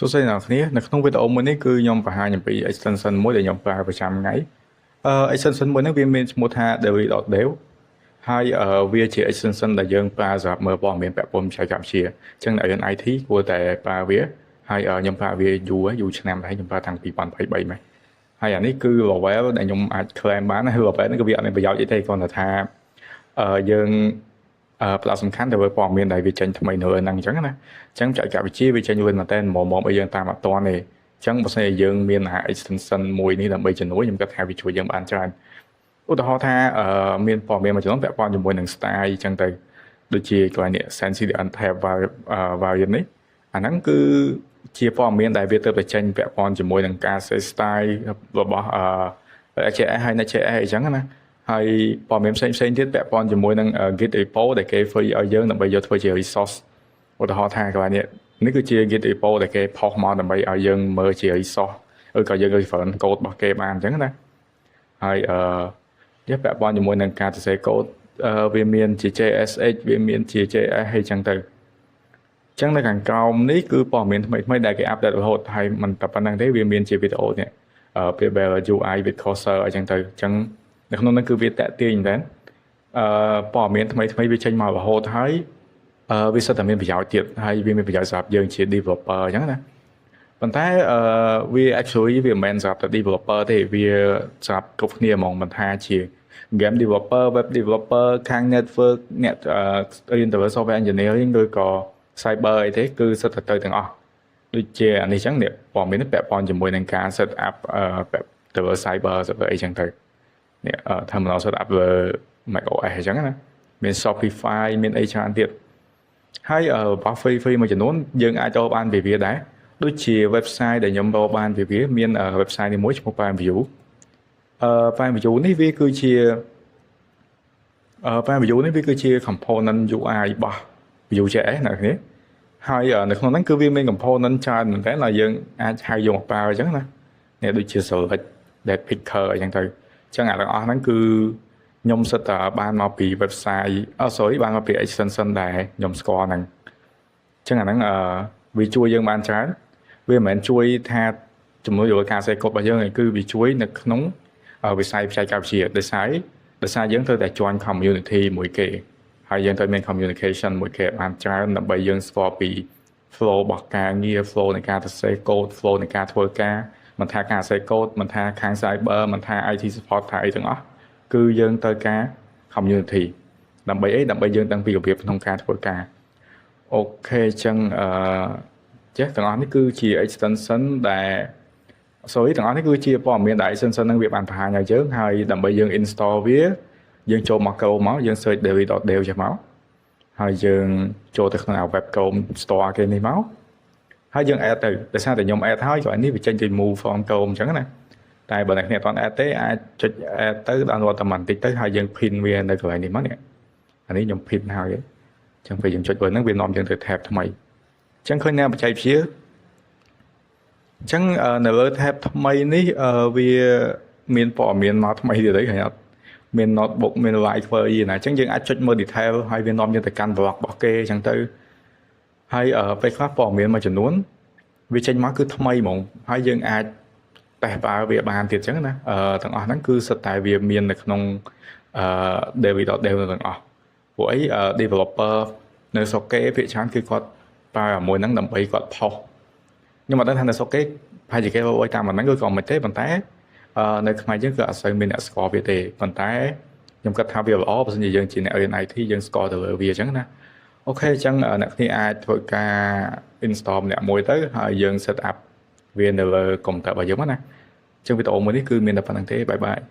សួស្តីអ្នកទាំងអស់គ្នានៅក្នុងវីដេអូមួយនេះគឺខ្ញុំបង្ហាញអំពី extension មួយដែលខ្ញុំប្រើប្រចាំថ្ងៃextension មួយហ្នឹងវាមានឈ្មោះថា daily.dev ហើយវាជា extension ដែលយើងប្រើសម្រាប់មើលព័ត៌មានពាក់ព័ន្ធបច្ចេកវិទ្យាអញ្ចឹងអ្នករៀន IT គួរតែប្រើវាហើយខ្ញុំប្រើវាយូរយូរឆ្នាំដែរខ្ញុំប្រើតាំងពី2023មកហើយអានេះគឺ level ដែលខ្ញុំអាច claim បានណា level នេះគឺវាអត់មានប្រយោជន៍អីទេគ្រាន់តែថាយើងផ្ដោតសំខាន់ទៅលើព័ត៌មានដែលវាចេញថ្មីនៅលើហ្នឹងអញ្ចឹងណាអញ្ចឹងបច្ចេកវិទ្យាវាចេញលឿនមែនតើមកមកឲ្យយើងតាមអត់ទាន់ទេអញ្ចឹងបើសិនជាយើងមានអា extension មួយនេះដើម្បីជំនួយខ្ញុំគិតថាវាជួយយើងបានច្រើនឧទាហរណ៍ថាមានព័ត៌មានមួយចំនួនពាក់ព័ន្ធជាមួយនឹង style អញ្ចឹងទៅដូចជាកន្លែងនេះ shadcn tab variant នេះអាហ្នឹងគឺជាព័ត៌មានដែលវាទៅតែចេញពាក់ព័ន្ធជាមួយនឹងការ set style របស់JS ហើយ Next.js អញ្ចឹងណាហើយព័ត៌មានផ្សេងផ្សេងទៀតពាក់ព័ន្ធជាមួយនឹង Git repo ដែលគេ free ឲ្យយើងដើម្បីយកធ្វើជា resource ឧទាហរណ៍ថាកន្លែងនេះនេះគឺជា Git repo ដែលគេផុសមកដើម្បីឲ្យយើងមើលជា resource ឬក៏យើង reference code របស់គេបានអញ្ចឹងណាហើយនេះពាក់ព័ន្ធជាមួយនឹងការសរសេរ code វាមានជា JSX វាមានជា JS ហើយអញ្ចឹងទៅអញ្ចឹងនៅខាងក្រោមនេះគឺព័ត៌មានថ្មីថ្មីដែលគេ update រហូតហើយមិនតែប៉ុណ្្នឹងទេវាមានជាវីដេអូនេះពេល UI with cursor អញ្ចឹងទៅអញ្ចឹងនៅក្នុងនោះគឺវាតាក់ទាញមែនព័ត៌មានថ្មីថ្មីវាចេញមករហូតហើយវាសុទ្ធតែមានប្រយោជន៍ទៀតហើយវាមានប្រយោជន៍សម្រាប់យើងជា developer អញ្ចឹងណាប៉ុន្តែវា actually វាមិនមែនសម្រាប់តែ developer ទេវាសម្រាប់គ្រប់គ្នាហ្មងមិនថាជា game developer, web developer ខាង network អ្នករៀនទៅ software engineering ឬក៏ cyber អីទេគឺសុទ្ធតែទៅទាំងអស់ដូចជាអានេះចឹងនេះព័ត៌មាននេះពាក់ព័ន្ធជាមួយនឹងការ set up ទៅ cyber server អីចឹងទៅនេះ terminal set up លើ macOS អញ្ចឹងណាមាន Shopify មានអីច្រើនទៀតហើយរបស់ free free មួយចំនួនយើងអាចចូលបានពីវាដែរដូចជា website ដែលខ្ញុំរកបានពីវាមាន website នេះមួយឈ្មោះ Prime View Prime View នេះវាគឺជាPrime View នេះវាគឺជា component UI របស់ Vue.js អ្នកគ្នាហើយនៅក្នុងហ្នឹងគឺវាមាន component ច្រើនមែនតើដែលយើងអាចហៅយកមកប្រើអញ្ចឹងណានេះដូចជា select date picker អញ្ចឹងទៅអញ្ចឹងអាទាំងអស់ហ្នឹងគឺខ្ញុំសិតតែបានមកពី website អូ sorry បានមកពី extension ដែលខ្ញុំស្គាល់ហ្នឹងអញ្ចឹងអាហ្នឹងវាជួយយើងបានច្រើនវាមិនមែនជួយថាជំនួយដល់ការសេកូដរបស់យើងទេគឺវាជួយនៅក្នុងវិស័យបច្ចេកវិទ្យាដោយសារយើងត្រូវតែ join community មួយគេហើយយើងត្រូវមាន communication មួយគេបានច្រើនដើម្បីយើងស្គាល់ពី flow របស់ការងារ flow នៃការសរសេរ code flow នៃការធ្វើការមិនថាការសរសេរ code មិនថាខាង cyber មិនថា IT support ថាអីទាំងអស់គឺយើងត្រូវការ community ដើម្បីអីដើម្បីយើងដឹងពីរបៀបក្នុងការធ្វើការ OK អញ្ចឹងចេះទាំងអស់នេះគឺជា extension ដែល sorry ទាំងអស់នេះគឺជាព័ត៌មានដែល extension ហ្នឹងវាបានបង្ហាញឲ្យយើងហើយដើម្បីយើង install វាយើងចូលមក Chrome មកយើង search daily.dev ចេះមកហើយយើងចូលទៅក្នុង web Chrome store គេនេះមកហើយយើង add ទៅដោយសារតែខ្ញុំ add ហើយក៏នេះវាចេញ remove from Chrome អញ្ចឹងណាតែបើអ្នកគ្នាអត់ add ទេអាចចុច add ទៅ download តែបន្តិចទៅហើយយើង pin វានៅកន្លែងនេះមកនេះអានេះខ្ញុំ pin ហើយអញ្ចឹងពេលយើងចុចលើហ្នឹងវានាំយើងទៅ tab ថ្មីអញ្ចឹងឃើញអ្នកបច្ចេកវិទ្យាអញ្ចឹងនៅលើ tab ថ្មីនេះវាមានព័ត៌មានមកថ្មីទៀតអីឃើញអត់មាន notebook មាន live query ណាអញ្ចឹងយើងអាចចុចមើល detail ហើយវានាំយើងទៅកាន់ blog របស់គេអញ្ចឹងទៅហើយពេលខ្លះព័ត៌មានមួយចំនួនវាចេញមកគឺថ្មីហ្មងហើយយើងអាចតេស្តប្រើវាបានទៀតអញ្ចឹងណាទាំងអស់ហ្នឹងគឺសុទ្ធតែវាមាននៅក្នុងdaily.dev ទាំងអស់ព្រោះអី developer នៅស្រុកគេភាគច្រើនគឺគាត់ប្រើអាមួយហ្នឹងដើម្បីគាត់ផុសខ្ញុំអត់ដឹងថានៅស្រុកគេប្រហែលជាគេរកឲ្យតាមអាហ្នឹងគឺក៏មិនទេប៉ុន្តែនៅខ្មែរយើងគឺអត់សូវមានអ្នកស្គាល់វាទេប៉ុន្តែខ្ញុំគិតថាវាល្អបើសិនជាយើងជាអ្នករៀន IT យើងស្គាល់ទៅលើវាអញ្ចឹងណាOK អញ្ចឹងអ្នកគ្នាអាចធ្វើការ install ម្នាក់មួយទៅហើយយើង set up វានៅលើកុំព្យូទ័ររបស់យើងណាអញ្ចឹងវីដេអូមួយនេះគឺមានតែប៉ុណ្្នឹងទេbye bye.